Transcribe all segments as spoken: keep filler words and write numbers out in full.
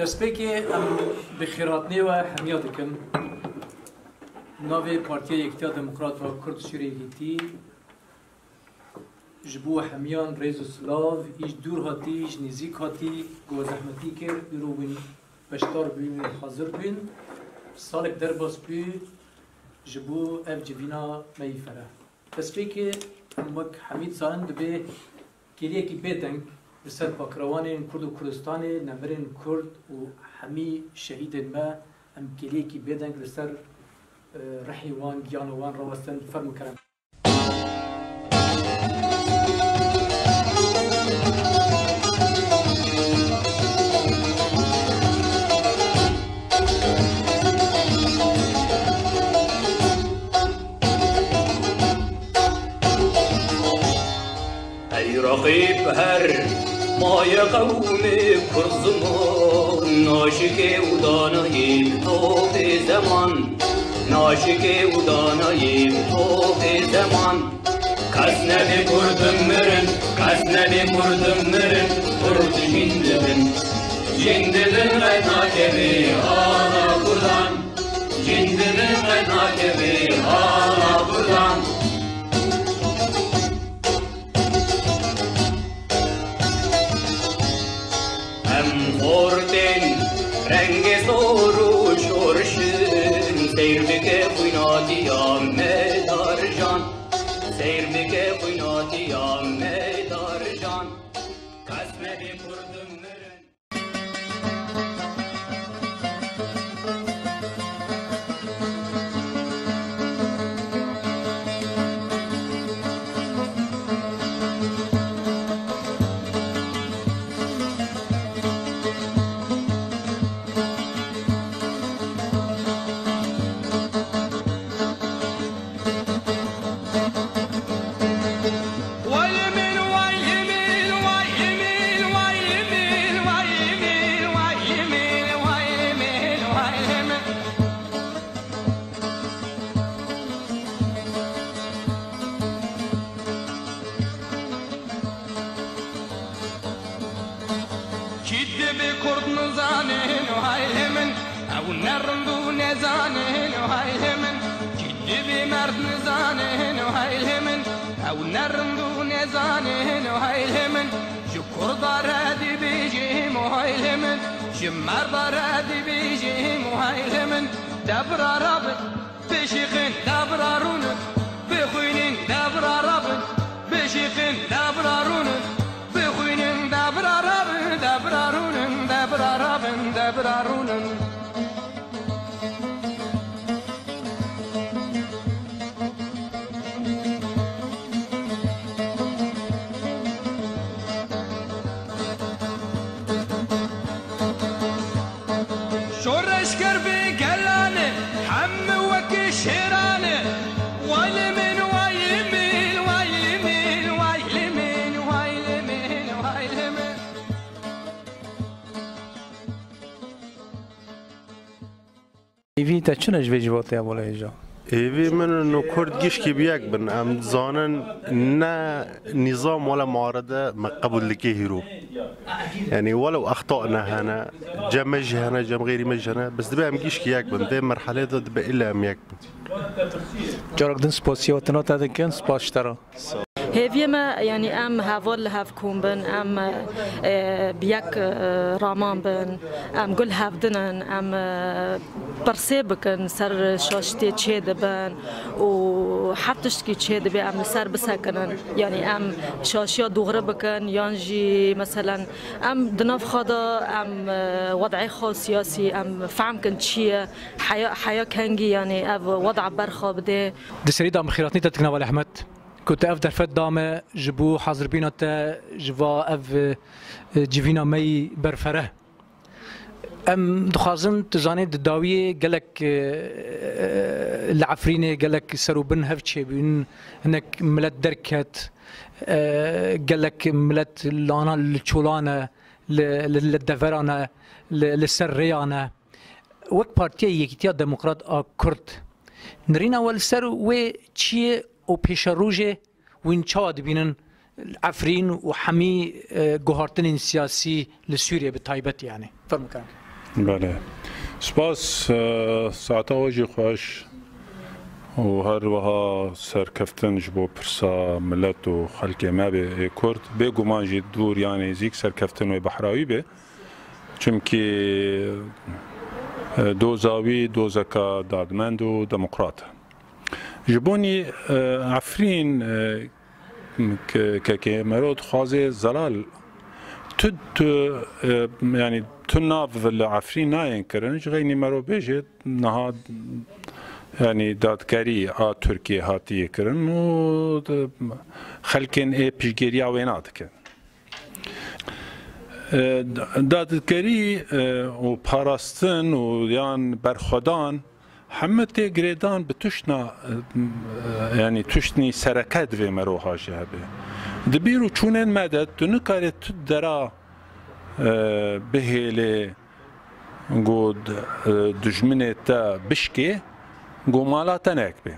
Destpêkê em bi xêrhatinê we hemiya dikin. Navê Partiya Yekîtiya Demokrat a Kurd Sûriyê Yekîtî ji bo hemiyan rêz û silav, î ji dûr hatî, ji nêzîk hatî, ku zehmetî kir, îro wîn beşdar bûn, wîn hazir bûn. Salek derbas bû ji bo ev civîna me yî fereh. Destpêkê em wek hemî dizanin dibê kêliyekî bêdeng li ser pakrewanên Kurd û Kurdistanê, nemirên Kurd û hemî şehîdên me, em kêliyekî bêdeng li ser, e, rihê wan, giyana wan rawestin. Fermo kerem. Ey reqîb her maye qewmê Kurd ziman, naşikê û danayê bi topê zeman, naşikê û danayê bi topê zeman. Kes nebê Kurd mirin, kes nebê Kurd mirin, Kurd jîn dibin. Jîn dibin qet nakevê ala Kurdan, jîn dibin qet nakevê ala Kurdan. Em xortên rengê sor û şorşin, seyr bike xwînatiya me darjan, seyr bike xwînatiya me darjan. Kes nebê Kurd mirin. Çi dibê Kurd nizanin, hay lê min, ew ne rind û nezanin, hay lê min. Çi dibê merd nizanin, hay lê min, ew ne rind û nezanin, hay lê min. Ji Kurda re dibêjim, hay lê min, ji merda re dibêjim, hay lê min. Debra rabin, bişîqin, debra rûnin, bixwînin, debra rabin, bişîqin, debra rûnin, bixwînin, debra rabin, debra rûnin, debra rabin, debra rûnin. Şoreşger bê gelan e, hemû wekî şêran e. Way lê min, way lê min, way lê min, way lê min, way lê min, way lê min. Hêvî te çi ne ji vê civatê ya wele hêja? Hêvî min û Kurd gişkî bi yek bin. Em dizanin ne nîzam wele muarede me qebûl dike hîro. Yanî welew exta ne hene, cem me jî hene, cem xêrî me jî hene, bes dibe em gişkî yek bin. Vê merhelê de dibe îlle em yek bin. Carek din spasiya tina te dikin, spas ji te re. Hêviyê me, yanî em heval li hev kom bin, em, e, bi yek, e, raman bin, em guh li hev dinin, em, e, pirsê bikin ser şaştê çê dibin û her tiştkî çê dibe em li ser bisekinin. Yanî em şaşiya dûxri bikin yan jî meselen em di nav xwe de em, e, wed'ê xwe siyasî em fehm kin çi ye, heya, heya kengî yanî ev wed'a ber xwe bidê. Di serî de em bi xêrhatinê te dikin Heval Ehmed. Ku te ev derfet da me ji bo hazirbîna te ji va ev, e, civîna me yî berfere. Em dixwazin, tu zanî, di dawiyê gelek, e, li Efrînê gelek ser û bin hev çêbûn, hinek milet derket, e, gelek milet lana li çolan e, li, li, li deveran e, li, li ser rêyan e. Wek Partiya Yekîtiya Demokrat a Kurd, nirîna we li ser wê çi ye û pêşerojê wîn çawa dibînin Efrîn û hemî, e, guhartinên siyasî li Sûriyê bi taybet, yanî? Fermo kerem. Belê. Spas, e, saeta we jî xweş û her wiha serkeftin ji bo pirsa milet û xelkê me bê ê Kurd. Bêguman jî dûr yan nêzîk serkeftin wê behra wî bê. Çimkî, e, doza wî dozeka dadmend û demokrat e. Ji bonî, e, Efrîn, e, ke-, kekê mero dixwaze zelal tu, tu, e, yanî tu nav li Efrîn nayên kirin, ji xeynî mero bêje niha, yanî dadgerî a Tirkiyê hatiye kirin û de-, xelkên ê piştgiriya wê nadikin. E, dadgerî, e, û parastin û yan berxwedan heme tê girêdan bi tuştna, e, e, yanî tuştnî sereke divê meroha jî hebe. Di bîr û çûnên me de tu nikarê tu dera, e, bihêlê ku, e, dijminê te bişkê, ku mala te nek bê.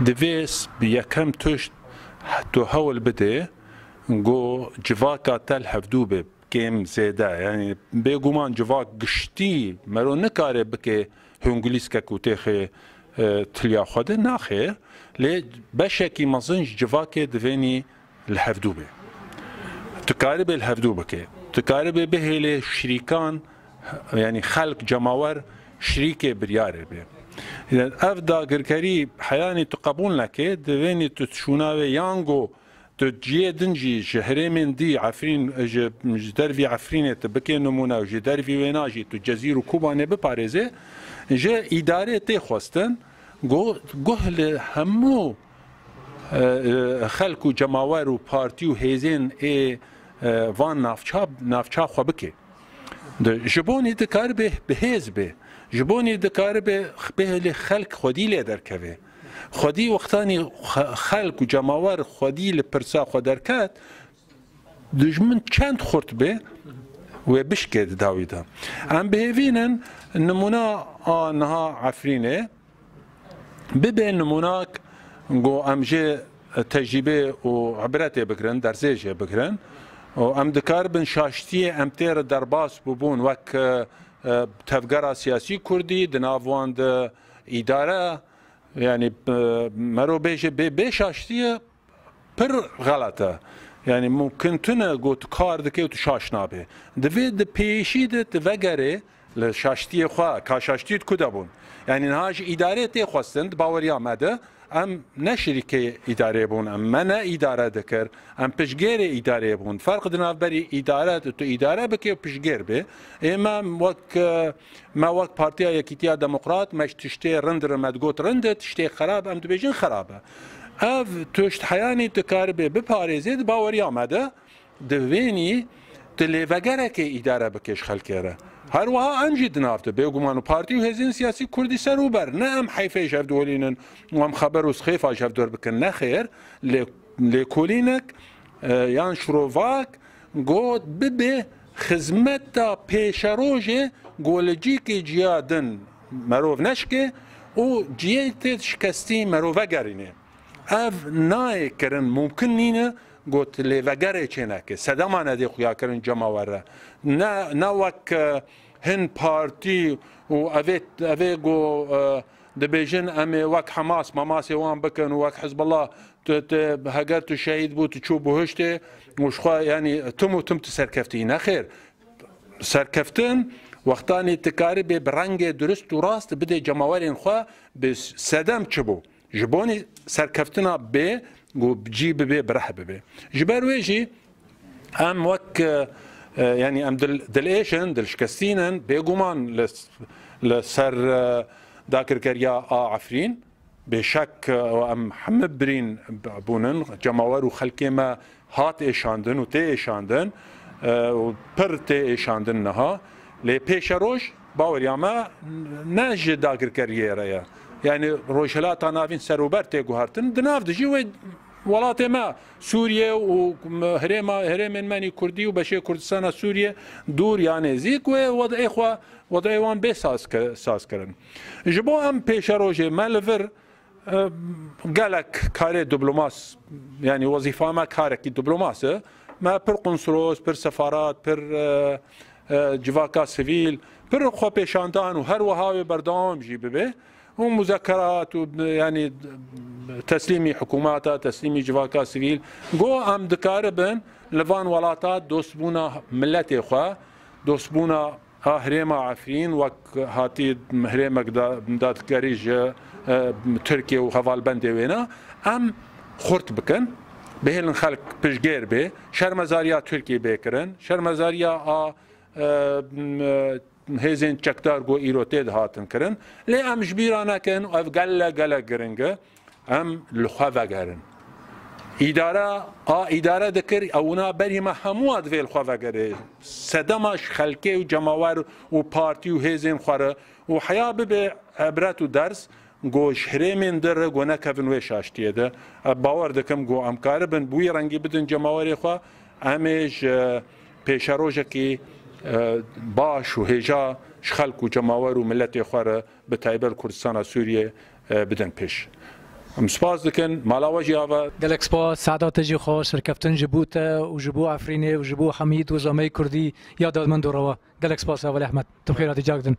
Divê s-, bi yekem tuşt tu hewl bidê, ku civaka te li hevdû be, kêm zêde. Yanî bêguman civak giştî mero nikare bike hûngulîskek û têxê, e, tiliya xwe de. Naxêr, lê beşekî mezin ji civakê divênî li hevdû be. Tu karibê li hevdû bike. Tu karibê bihêlê şirîkan, yanî xelk, cemawer şirîkê biryarê be. Yanî ev dagirkerî heyanî tu qebûl neke, divênî tu şûna wê yan ku tu ciyê din jî ji herêmên dî Efrîn, ji, ji dervî Efrînê tu bikê nimûne û ji dervî wêna jî tu Cezîr û Kobanê biparêzê, ji îdarê tê xwestin ku guh li hemû, e, e, xelk û cemawer û partî û hêzên ê, e, van navça, navça xwe bike. Di, ji bo nî dikaribe bi hêz be. Ji bo nî dikaribe bihêlê xelk xwedî lê derkeve. Xwedî wextanî xe-, xelk û cemawer xwedî li pirsa xwe derket, dijmin çend xurt be, wê bişkê di dawî de. Em bihêvînin nimûna a niha Efrînê, bibe nimûnak ku em jê tecrîbê û ibretê bigirin, derzê jê bigirin. Û em dikaribin şaştiyê em tê re derbas bûbûn wek, e, e, tevgera siyasî kurdî, di nav wan de îdare, yanî, e, mero bêje bê, bê şaştiyê pir xelet e. Yanî mumkin tune ku tu kar dike û tu şaş nabe. Divê di pêşî de tu vegerê li şaştiyê xwe, ka şaştiyê di ku de bûn. Yanî niha ji îdarê tê xwestin, di baweriya me de, em ne şirîkê îdarê bûn, em me ne îdare dikir, em piştgêrê îdarê bûn. Ferq di navberî îdare, tu îdare bike û piştgêr bê. Ê me wek, e, Me wek Partiya Yekîtiya Demokrat, me ji tiştê rind re me digot rind e, tiştê xerab em dibêjin xerab e. Ev tişt heyanî tu karibê biparêzê di baweriya me de, divênî tu lêvegerekê îdare bike ji xelkê re. Her wiha em jî di nav de bêguman û partî û hêzên siyasî kurdî ser û ber. Ne em heyfê ji hev diholînin û em xeber û xêfa ji hev dor bikin. Nexêr, lê, lêkolînek, e, yan şirovak, got bibe xizmeta pêşerojê, ku li cîkê ciya din merov neşke û ciyê tê şikestî merov vegerîne. Ev nayê kirin, mumkin nîne, got lêvegerê çêneke. Sedema nedê xuya kirin cemawer re. Ne, ne wek, e, hin partî û evê, evê ku, e, dibêjin em ê wek Hamas, Mamasê wan bikin û wek Hizbullah, tu, tu, heger tu şehîd bû, tu çû bihuştê û ji xwe, yanî tim û tim tu serkeftî. Nexêr, serkeftin wextanî tu karibê bi rengê durist û rast bidê cemawerên xwe bi sedem çi bû. Ji bonî serkeftina bê û cî bibe, bi reh bibe. Ji ber wê jî em wek, e, e, yanî em dil, dilêş in, dilşikestîn in, bêguman li, li ser, e, dagirkeriya a Efrîn, bêşek, e, em hemî birîn bûnin, cemawer û xelkê me hat êşandin û tê êşandin, e, û pir tê êşandin niha. Lê pêşeroj, baweriya me ne ji dagirkeriyê re ye. Yanî Rojhilata Navîn serûber tê guhertin, di nav de jî wê welatê me Sûriye û herêma, herêmên me nî Kurdî û beşê Kurdistana Sûriye dûr ya nêzîk wê wedê xwe, wedê wan bê saz ke-, saz kirin. Ji bo em pêşerojê me li vir, e, gelek karê diplomas, yanî wezîfa me karekî diplomas e. Me pir konsolos, pir sefarat, pir, e, e, civaka sivîl, pir xwepêşandan û her wiha wê berdewam jî bibe. Û muzekerat û, yanî, teslîmî hikûmeta, teslîmî civaka sivîl, go em dikaribin li van welata dostbûna miletê xwe, dostbûna a herêma Efrîn wek hatî herêmek da-, dadgerî ji, e, Tirkiye û hevalbendê wêna, em xurt bikin, bihêlin xelk piştgêr bê, şermezariya Tirkiye bê kirin, şermezariya a, e, m-, hêzên çekdar ku îro tê dihatin kirin. Lê em ji bîra nekin, ev gele, gele giring e. Em li xwe vegerin. Îdare, a îdare dikir, ewna berî me hemû a divê li xwe vegere. Sedema ji xelkê û cemawer û partî û hêzên xwe re û heya bibe ebret û ders, go ji herêmên dir re go nekevin wê şaştiyê de. Ez bawer dikim go em karibin bi wî rengî bidin cemawerê xwe, em ê ji pêşerojekî, e, baş û hêja ji xelk û cemawer û miletê xwe re, bi taybet Kurdistana Sûriyê, e, bidin pêş. Em spas dikin, mala we jî ava. Gelek spas, Sedat, te jî xweş, serkeftin ji bo te û ji bo Efrînê û ji bo Hemîd û zameyê Kurdî ya dadmend û rewa. Gelek spas, Hevalê Ehmed. Tu bi xêr hatî, carek din.